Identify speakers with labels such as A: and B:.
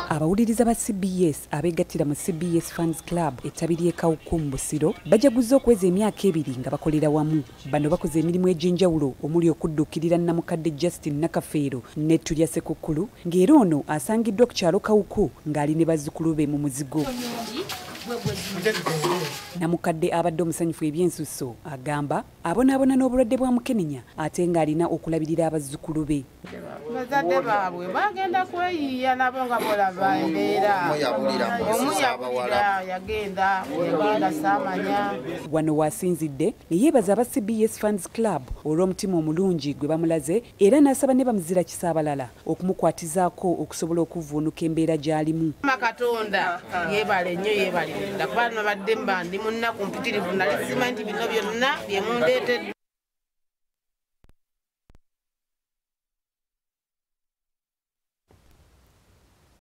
A: Abawuliriza ba CBS abeegattira mu CBS Fans Club ettabi ly'e Kawuku mu Busiro bajaguzza okuweza emyaka 2 nga bakolera wamu. Bano bakoze emirimu egy'enjawulo omuli okudduukirira namukadde Justin Nakafeero n'ettu lya Ssekukkulu, ng'era ono asangiddwa ku kyalo Kawuku ng'ali ne bazzukulu be mu muzigo. Namukadde abadde omusanyufu ebyensusso agamba abonaabona n'obulwadde bwa mukenenya ate ng'alina okulabirira abazzukulu be.
B: Bazadde baabwe bagenda kweyiiya nabo nga bolaba embeera. Omu yabulira yagenda saamanya.
A: Wano waasinzidde ne yeebaza aba CBS Fans Club olw'omutima omulungi gwe bamulaze era n'asaba ne bamuzira kisa abalala okumukwatizaako okusobola okuvvuunuka embeera gy'alimu.
B: Katonda yeebale nnyo yeebale dda kuba nabadde mba ndi mu nnaku mpitirivu nali simanyi nti bino byonna bye mundeetedde.